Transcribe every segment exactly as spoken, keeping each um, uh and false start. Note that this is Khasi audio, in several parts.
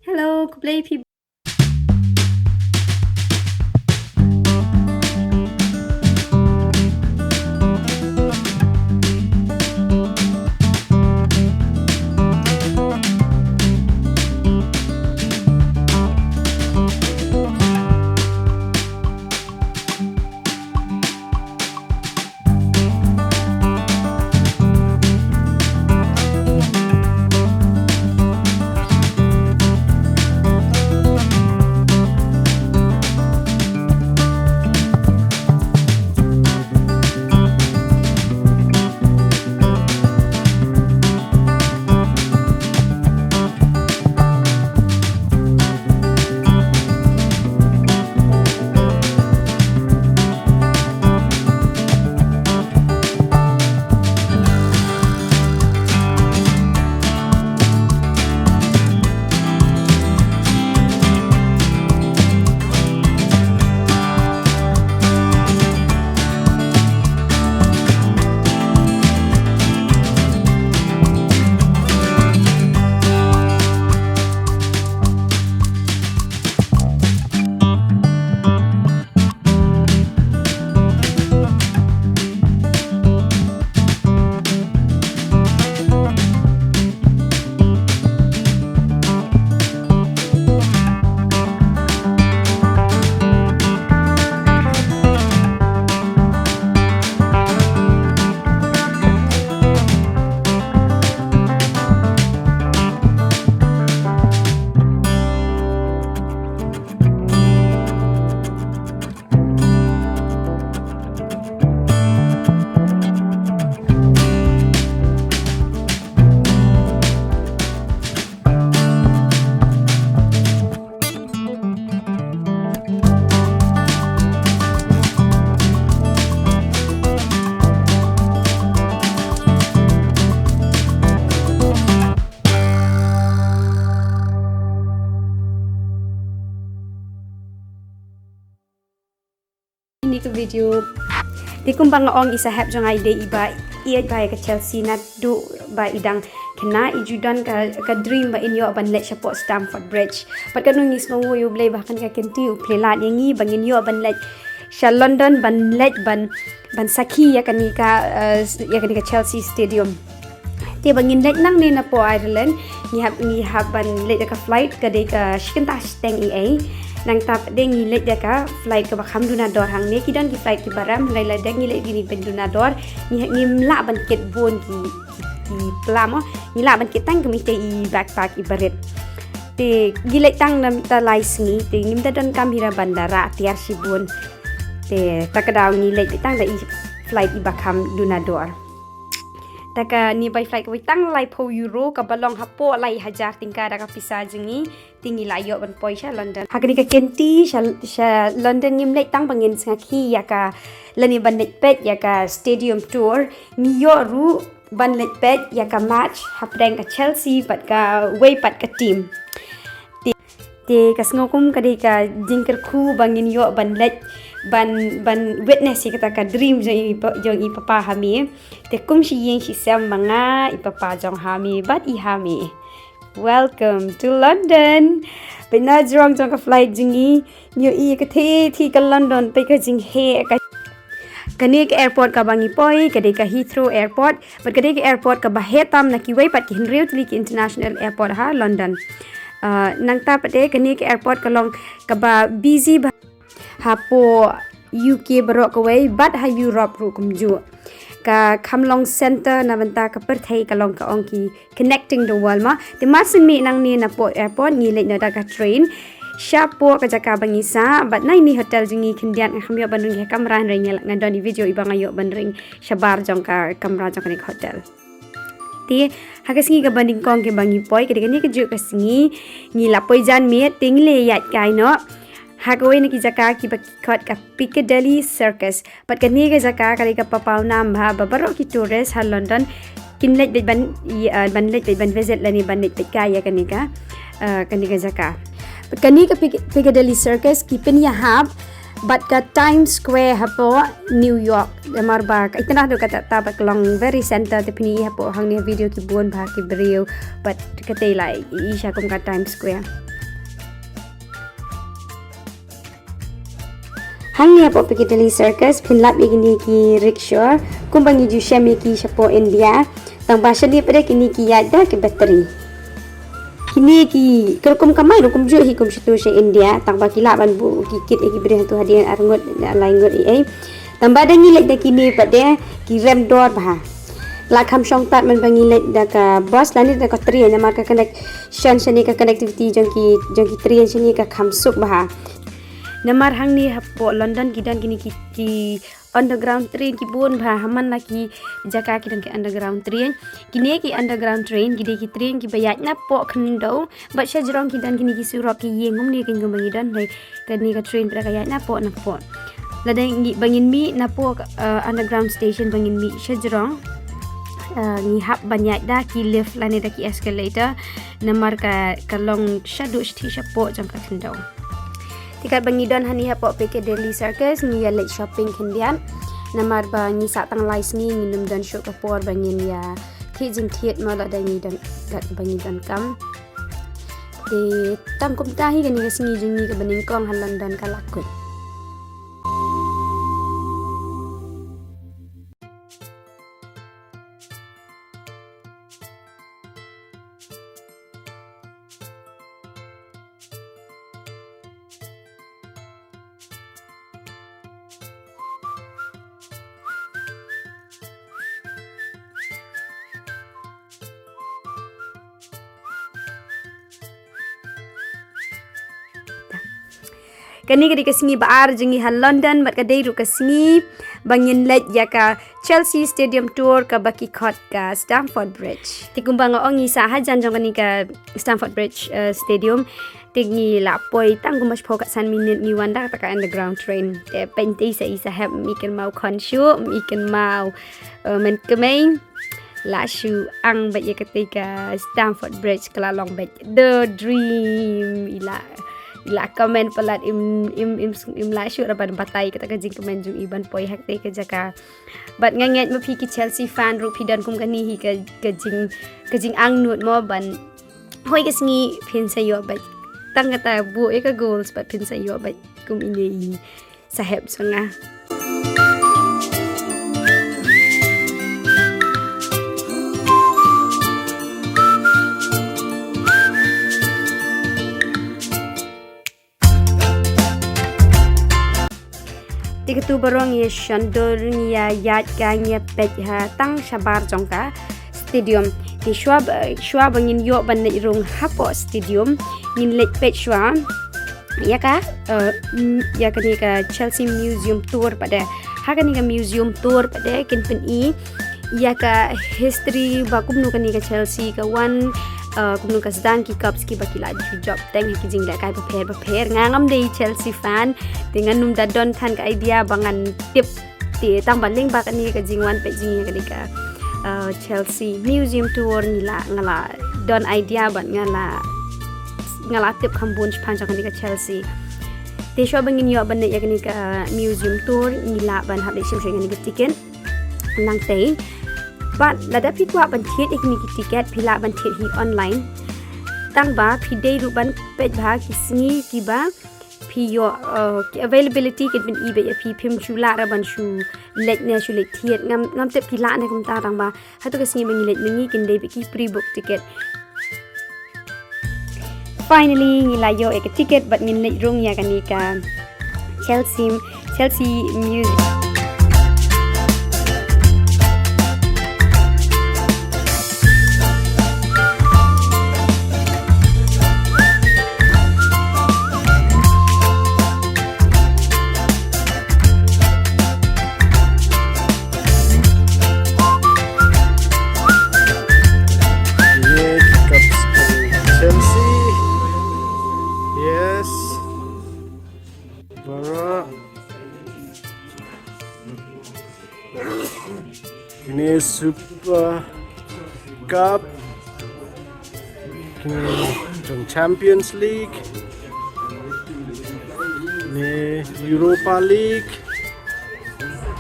Hello, khublei phi. Ini ka video. Te kumba nga ong, i sahep jong nga i dei iba ïeit bha ïa ka Chelsea naduh ba i dang khynnah. I ju don ka, ka dream ba in ïoh ban leit shapoh Stamford Bridge. Bad katno ngi sngewnguh ïa U Blei ba ha kane ka kynti u plie lad ïa ngi ba ngin ïoh ban leit sha London ban leit ban, ban sakhi ïa kane ka, eh, ïa kane ka Chelsea Stadium. Te ba ngin leit nangne napoh Ireland, ngi hap, ngi hap ban leit da ka flight ka dei ka shi kynta shiteng eiei. Nangta pat de ngi leit da ka flight kaba kham duna dor hangne. Ki don ki flight kiba rem, hynrei lada ngi leit kine ba duna dor, ngi, ngim lah ban kit bun ki, ki, ki pla mo. Ngi lah ban kit tang kumne te i backpack iba rit. Te ngi leit tang na mynta lai sngi, te ngim da donkam hi ruh ban da rah tiar shibun. Te ta ka daw ngi leit tang da i flight iba kham duna dor. Ta kane ba i flight kawei tang laiphew euro, kaba long hapoh lai hajar tyngka da ka pisa jong ngi, te ngi la ïoh ban poi sha London. Ha kane ka kynti sha, sha London ngim leit tang ba ngin sngewkhia ïa ka, lane ban leit peit ïa ka stadium tour, ngi ïoh ruh ban leit peit ïa ka match hapdeng ka Chelsea bad kawei pat ka team. Te, te ka sngew kum ka dei ka jingkyrkhu ba ngin ïoh ban leit ban, ban witness ïa kata ka dream jong i pa, jong i papa ha me. Te kum shi ïing shi sem ma nga, i papa jong ha me bad i ha me. Welcome to London. Pynban na jrong jong ka flight jong ngi, ngi ïohi ka thei thei ka London, peit ka jingheh ka. Kane ka airport kaba ngi poi ka dei ka Heathrow Airport, bad ka dei ka airport kaba heh tam na kiwei pat ki hynriew tylli ki international airport ha London. Ah, nangta pat de kane ka airport ka long kaba busy bha hapoh U K baroh kawei bad ha Europe ruh kumjuh. Ka kham long center na bynta ka pyrthei, ka long, ka ong ki, connecting the world mo. Te mar syn miet nangne napoh airport ngi leit noh da ka train shapoh ka jaka ba ngi sah, bad na ine i hotel jong ngi khyndiat, nga kham ïoh ban ring ha kamra hynrei nga don i video iba nga ïoh ban ring shabar jong ka kamra jong kane ka hotel. Te ha ka sngi kaba nyngkong kaba ngi poi, ka dei kane kajuh ka sngi, ngi la poi jan miet, te ngi la ïaid kai noh ha kawei na ki jaka kiba ki khot ka Piccadilly Circus. Bad kane ka jaka ka dei kaba pawnam bha, ba baroh ki tourist ha London kin leit beit ban, i, ah, ban leit beit ban visit lane ban leit beit kai ïa kane ka, ah, kane ka jaka. Bad kane ka Pic-, Piccadilly Circus ki pynïahap bad ka Times Square hapoh New York. Namar ba ka itynnad ruh kata, ta bad ka long very center, te phin i hapoh hangne video ki bun bha ki briew bad kata, i la i sha kum ka Times Square. Hangne hapoh Piccadilly Circus phin lap ïa kine ki rickshaw, kumba ngi ju shem ïa ki shapoh India, tangba shane pat de kine ki ïaid da ki battery. Kine ki, ka rukom kamai rukom juh hi kum shatu sha India, tangba ki lah ban buh ki kit ïa ki briew hangtu hadien ar ngut, lai ngut ei ei. Tangba da ngi leit da kine pat de ki rem dor bha. La kham shong tad man ba ngi leit da ka bus lane da ka train, namar ka connection shane, ka connectivity jong ki, jong ki train shane ka kham suk bha. Namar hangne hapoh London ki don kine ki, ki underground train ki bun bha, ha man la ki jaka ki don ki underground train. Kine ki underground train ki dei ki train kiba ïaid napoh khyndew, bad shajrong ki don kine ki surok ki ïing kumne, kumba ngi don hi. Kane ka train pat de ka ïaid napoh napoh. Lada ngi, ba ngin mih napoh, eh, underground station, ba ngin mih shajrong, eh, ngi hap ban ïaid da ki lift lane da ki escalator, namar ka, ka long shaduh shathie shapoh jong ka khyndew. Te katba ngi don hangne hapoh Piccadilly Circus, ngi ïa leit shopping khyndiat, namar ba ngi sah tang lai sngi, ngim don shuh ka por ba ngin ïa thied jingthied mo lada ngi don, katba ngi donkam. Te tang kumta hi kane ka sngi jong ngi kaba nyngkong ha London ka la kut. Kane ka dei ka sngi ba ar jong ngi ha London, bad ka dei ruh ka sngi ba ngin leit ïa ka Chelsea Stadium Tour kaba ki khot ka Stamford Bridge. Te kumba nga ong, ngi sah hajan jong kane ka Stamford Bridge, eh, Stadium. Te ngi la poi tang kumba shiphew kat san minit, ngi wan da kata ka underground train. Te pynthei sa i sahep, ym i kynmaw khon shuh, ym i kynmaw, eh, myn kmie. La shu ang bad ïa katei ka Stamford Bridge, ka la long bad the dream. I la, i la kmen palat, im, im, im, im la shu ra ban batai kata ka jingkmen jong i ban poi ha katei ka jaka. Bad nga ngeit ma phi ki Chelsea fan ruh phi don kum kane hi ka, ka jing, ka jingangnud mo ban hoi ka sngi phin sa ïoh bad tang kata buh ïa ka goals bad phin sa ïoh bad kum ine i sahep jong nga. Te katu baroh ngi ïa shon dur, ngi ïa ïaid ka, ngi ïa peit ha tang shabar jong ka stadium. Te shuwa ba, shuwa ba ngin ïoh ban leit rung hapoh stadium, ngin leit peit shuwa ïa ka, eh, m-, ïa kane ka Chelsea Museum Tour pat de. Ha kane ka Museum Tour pat de kin pyni ïa ka history ba kumno kane ka Chelsea ka wan, eh, kumno ka sdang ki cups kiba ki la ju jop teng ha ki jinglehkai bapher bapher. Nga ngam dei Chelsea fan, te ngan ym da don than ka idea ba ngan tip. Te tang ba lyngba kane ka jingwan peit jong ngi ïa kane ka, eh, Chelsea Museum Tour, ngi la, nga la don idea bad nga la, nga la tip kham bun shaphang jong kane ka Chelsea. Te shuwa ba ngin ïoh ban leit ïa kane ka Museum Tour, ngi lah ban hap leit shim shuwa ïa kane ka ticket. Nangtei. Bad lada phi kwah ban thied ïa kine ki ticket, phi lah ban thied hi online. Tang ba phi dei ruh ban peit bha ki sngi kiba phi ïoh, uh, ki availability kin pyni beit ïa phi, phim shu lah ruh ban shu leit ne shu leit thied. Ngam, ngam tip ki lah ne kumta, tang ba hato ka sngi ba ngi leit ma ngi kin dei beit ki pre-book ticket. Finally ngi la ïoh ïa ka ticket bad ngin leit rung ïa kane ka Chelsea, Chelsea Museum. Kine ki cups ka Chelsea. Yes. Baroh. Kine Super Cup. Kine jong Champions League. Kine Europa League.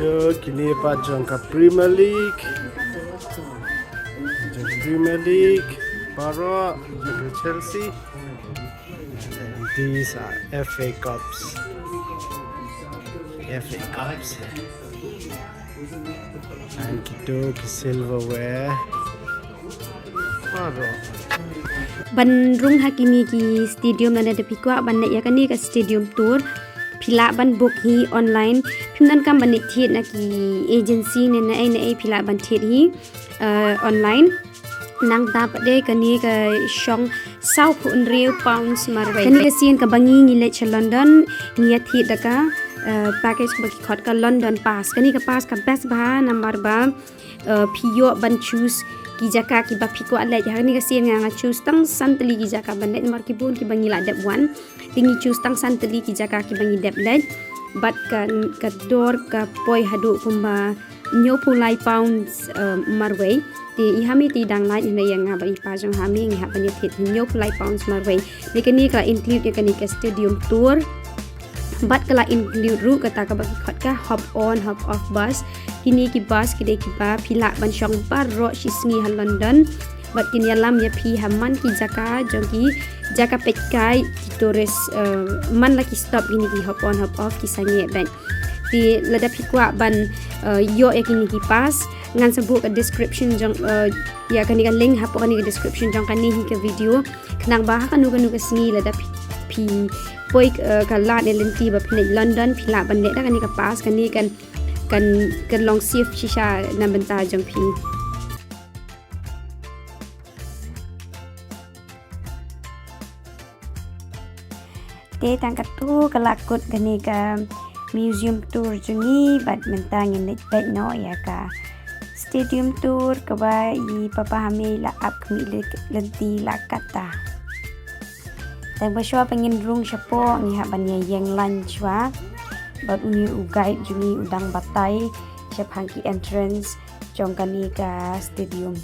To kine pat jong ka Premier League. Jong Premier League. Baroh jong ka Chelsea. And these are F A Cups. F A Cups. And kito ki silverware. Baroh. Ban rung ha kine ki stadium, lada phi kwah ban leit ïa kane ka stadium tour, phi lah ban book hi online. Phim donkam ban leit thied na ki agency ne na ei na ei, phi lah ban thied hi, eh, online. Nangta pat de kane ka shong saw phew hynriew pounds marwei. Kane ka sien kaba ngi ngi leit sha London, ngi ïa thied da ka, eh, package ba ki khot ka London Pass. Kane ka pass ka best bha namar ba, eh, phi ïoh ban choose ki jaka kiba phi kwah leit. Ha kane ka sien nga nga choose tang san tylli ki jaka ban leit namar ki bun kiba ngi la dep wan. Te ngi choose tang san tylli ki jaka kiba ngi dep leit. Bad ka, ka dor ka poi haduh kumba hynñiew phew lai pounds, eh, marwei. Te i Hami te i dang lait, hynrei ïa nga bad i pa jong Hami ngi hap ban ïa thied hynñiew phew lai pounds marwei. Te kane ka la include ïa kane ka stadium tour. Bad ka la include ruh kata kaba ki khot ka hop on hop off bus. Kine ki bus ki dei kiba phi lah ban shong baroh shi sngi ha London. Bad kin ïalam ïa phi ha man ki jaka jong ki jaka peitkai ki tourist, eh, man la ki stop kine ki hop on hop off ki sangeh bad. Te lada phi kwah ban, eh, ïoh ïa kine ki pass, ngan sa buh ka description jong, eh, ïa kane ka link hapoh kane ka description jong kane hi ka video. Khnang ba ha kano kano ka sngi lada phi, phi poi, eh, ka lad ne lynti ba phi leit London, phi lah ban leh da kane ka pass, kane kan, kan, kan long safe shisha na bynta jong phi. Te tang katto ka la kut kane ka museum tour jong ngi, bad mynta ngin leit peit noh ïa ka stadium tour kaba i Papa Hami la ap khmih lynti la kata. Tang ba shuwa ba ngin rung shapoh ngi hap ban ïa ïeng lain shuwa. Bad une u guide jong ngi u dang batai shaphang ki entrance jong kane ka stadium.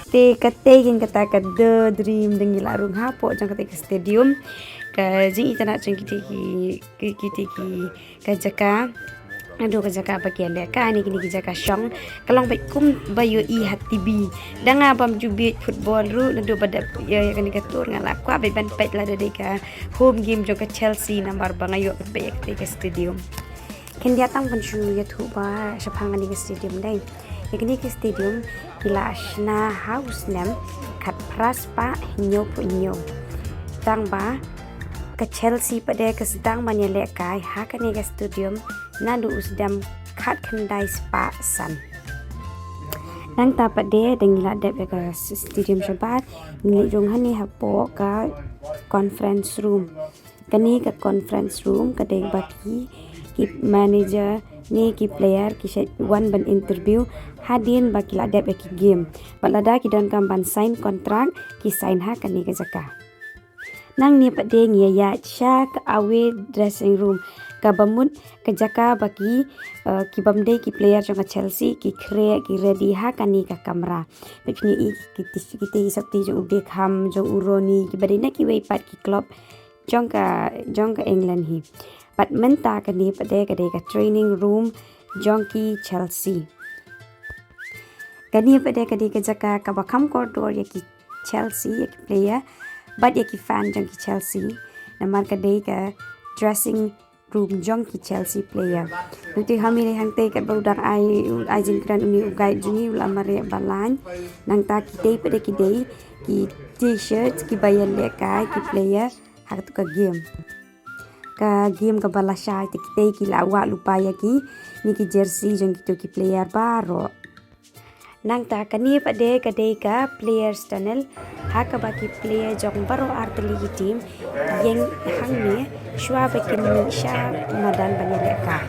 Te katei kein kata ka The Dream, da ngi la rung hapoh jong katei ka stadium. Ka jingitynnad jong kitei ki, ki, kitei ki, ka jaka. Naduh ka jaka ba ki ïalehkai ne kine ki jaka shong, ka long beit kumba ïohi ha T V. Da nga bym ju bieit football ruh, naduh ba dep ïa, ïa kane ka tour nga la kwah beit ban peit lada dei ka home game jong ka Chelsea namar ba nga ïoh ban peit ïa katei ka stadium. Khyndiat tang ban shu ïathuh ba shaphang kane ka stadium dei. Ïa kane ka stadium ki la shna ha u snem khatphra spah hynñiewphew hynñiew. Tang ba ka Chelsea pat de ka sdang ban ïalehkai ha kane ka stadium naduh u snem khatkhyndai spah san. Nangta pat de da ngi la dep ïa ka stadium shabar, ngi leit rung hangne hapoh ka conference room. Kane ka conference room ka dei ba ki, ki manager ne ki player ki shait wan ban interview hadien ba ki la dep ïa ki game. Bad lada ki donkam ban sign contract, ki sign ha kane ka jaka. Nangne pat de ngi ïa ïaid sha ka away dressing room, kaba mut ka jaka ba ki, eh, ki bym dei ki player jong ka Chelsea ki khreh ki ready ha kane ka kamra. Peit phi ïohi kitei, kitei ki sopti jong u Beckham, jong u Rooney, kiba dei na kiwei pat ki club jong ka, jong ka England hi. Bad mynta kane pat de ka dei ka training room jong ki Chelsea. Kane pat de ka dei ka jaka kaba kham kordor ïa ki Chelsea, ïa ki player bad ïa ki fan jong ki Chelsea. Namar ka dei ka dressing room jong ki Chelsea player. Nangta ha mih hangtei katba u dang ai, ai jingkren une u guide jong ngi u la mareh ba lain. Nangta kitei pat de ki dei ki t-shirt kiba ïalehkai ki player ha katu ka game. Ka game kaba la shai te kitei ki la wah lypa ïa ki, ne ki jersey jong kito ki player baroh. Nangta kane pat de ka dei ka players tunnel, ha kaba ki player jong baroh artylli ki team ïeng hangne shuwa ba kin mih sha madan ban ïalehkai.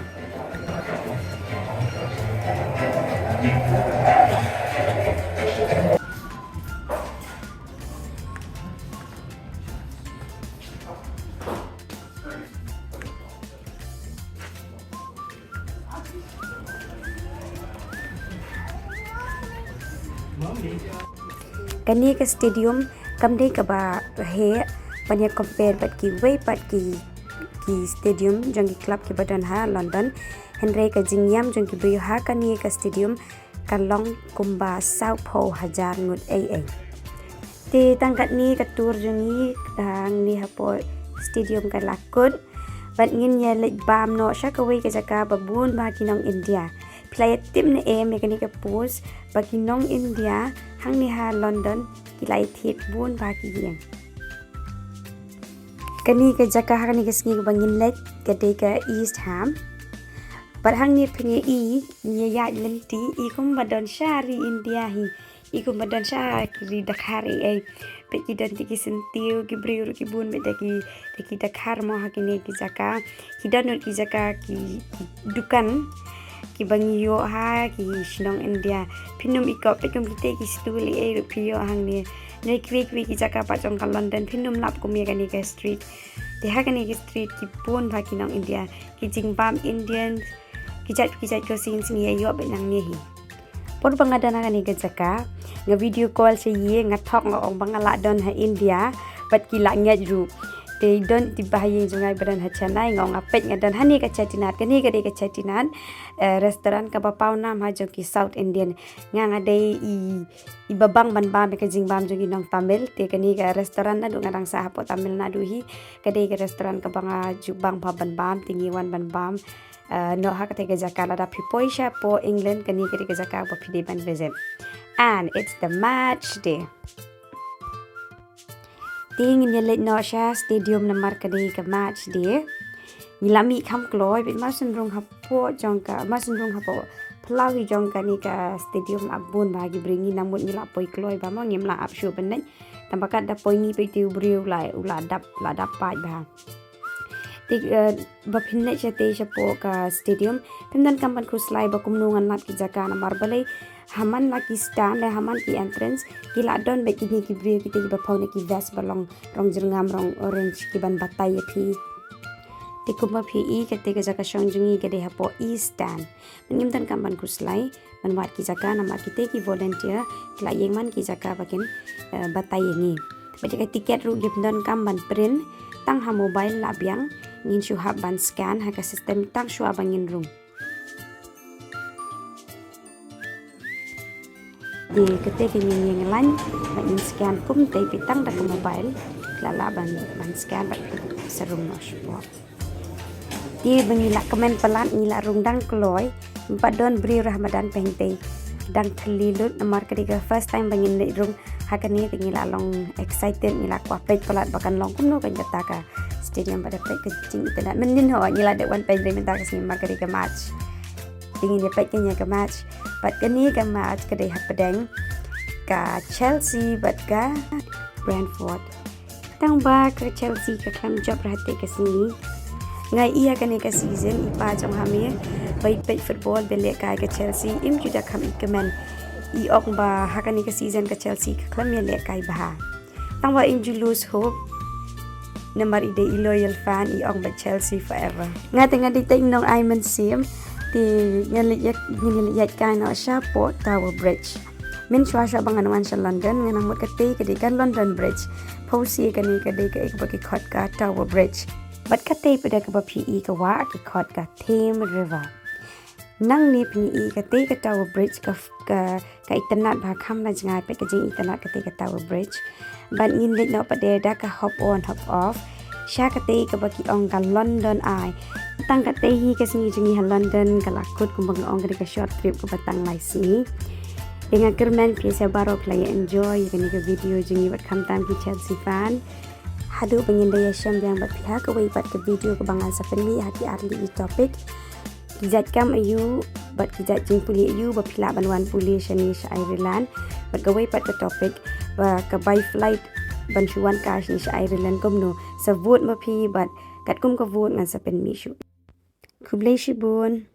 Kane ka stadium kam dei kaba heh ban ïa compare bad kiwei pat ki, ki stadium jong ki club kiba don ha London. Hynrei ka jingïam jong ki briew ha kane ka stadium ka long kumba sawphew hajar ngut ei ei. Te tang katne ka tour jong ngi hangne hapoh stadium ka la kut. Bad ngin ïa leit bam noh sha kawei ka jaka ba bun ba ki nong India. Phi la ïa tip ne em ïa kane ka post ba ki nong India hangne ha London ki la ïa thied bun ba ki ïing. Kane ka jaka ha kane ka sngi kaba ngin leit ka dei ka East Ham. Bad hangne phin ïa i, ngi ïa ïaid lynti, i kumba don sha ri India hi. I kumba don sha ki ri Dkhar ei ei. Peit ki don te ki syntiew, ki briew ruh ki bun beit da ki, da ki Dkhar mo ha kine ki jaka. Ki don ruh ki jaka ki, ki dukan kiba ngi ïoh ha ki shnong India. Phin ym i kop, peit kum kite ki stool ei ei ruh phi ïoh hangne. Hynrei kiwei kiwei ki jaka pat jong ka London phin ym lap kum ïa kane ka street. Te ha kane ka street ki bun ba ki nong India, ki jingbam Indian, ki jait ki jait ko sien sien ïa ïoh beit nangne hi. Por ba nga don ha kane ka jaka, nga video call sha ïing, nga thok nga ong ba nga lah don ha India bad ki lah ngeit ruh. Te don te ba ha ïing jong nga ba don ha Chennai, nga ong nga peit nga don hangne ka Chettinad, kane ka dei ka Chettinad, eh, restaurant kaba paw nam ha jong ki South Indian. Nga nga dei i, iba bang ban bam ïa ka jingbam jong ki nong Tamil, te kane ka restaurant naduh nga dang sah hapoh Tamil Nadu hi, ka dei ka restaurant kaba nga ju bang bha ban bam, te ngi wan ban bam. Eh, noh ha kata ka jaka lada phi poi shapoh England, kane ka dei ka jaka ba phi dei ban visit. And it's the match day. Te ngin ïa leit noh sha stadium namar ka dei ka match day. Ngi la mih kham kloi, bad mar syn rung hapoh jong ka, mar syn rung hapoh phyllaw hi jong kane ka stadium la bun ba ki briew, ngi nang mut ngi la poi kloi ba mo, ngim lah ap shuh ban leit. Tang ba kat da poi ngi peit te u briew la, u la dap, la dap paid ba. Te, eh, ba phin leit shatei shapoh ka stadium, phim donkam ban khuslai ba kumno ngan lap ki jaka namar balei ha man la ki stand lane ha man ki entrance ki la don beit kine ki briew kite kiba phaw na ki vest ba long rong jyrngam rong orange ki ban batai ïa phi. Te kumba phi i kata ka jaka shong jong ngi ka dei hapoh East Stand. Ngim donkam ban khuslai ban wad ki jaka namar kite ki volunteer ki la ïeng man ki jaka ba kin, eh, batai ïa ngi. Bad ïa ka tiket ruh ngim donkam ban print, tang ha mobile la biang, ngin shu hap ban scan ha ka system tang shuwa ba ngin rung. Te kata ka ngin ïeng lain bad ngin scan kumta phi tang da ka mobile, la lah ban, ban scan bad sa rung noh shapoh. Te ba ngi la kmen palat ngi la rung dang kloi, bad don briew rah madan peng te dang thylli lut namar ka dei ka first time ba ngin leit rung ha kane, te ngi la long excited, ngi la kwah peit palat ba kan long kumno kan kata ka stadium, bad da peit ka jingitynnad. Mynnin ho ngi la dep wan peit ri mynta ka sngi namar ka dei ka match. Te ngin ïa peit kane ka match. Bad kane ka match ka dei hapdeng ka Chelsea bad ka Brentford. Tang ba ka Chelsea ka khlem jop rah te ka sngi. Nga i ha kane ka season i pa jong ha me ba i peit football ba lehkai ka Chelsea, im ju da kham i kmen. I ong ba ha kane ka season ka Chelsea ka khlem ïa lehkai bha. Tang ba im ju lose hope. Namar i dei i loyal fan, i ong ba Chelsea forever. Nga te nga dei teng nong ai mynsiem. Te ngan leit ïa, ngan leit ïaid kai noh shapoh Tower Bridge. Mynshuwa shuwa ba ngan wan sha London ngan nang mut kata ka dei ka London Bridge. Phi sngew kane ka dei kaei kaba ki khot ka Tower Bridge. Bad kata pat da kaba phi i ka wah ki khot ka Thames River. Nangne phi i kata ka Tower Bridge ka, ka, ka itynnad bha, kham la jngai pat ka jingitynnad kata ka Tower Bridge. Bad ngin leit noh pat de da ka hop on hop off sha kata kaba ki ong ka London Eye. Tang kata hi ka sngi jong ngi ha London ka la kut, kumba nga ong ka dei ka short trip kaba tang lai sngi. Te nga kyrmen phi sa baroh phi la ïa enjoy ïa kane ka video jong ngi bad khamtam ki Chelsea fan. Haduh ba ngin da ïashem biang bad phi ha kawei pat ka video kaba ngan sa pynmih ha ki arliang ki topic. Ki jait kam aïu bad ki jait jingpule aïu ba phi lah ban wan pule shane sha Ireland. Bad kawei pat ka topic ba ka bai flight ban shu wan kai shane sha Ireland kumno. Sa vote ma phi bad katkum ka vote ngan sa pynmih shuh. Khublei shibun.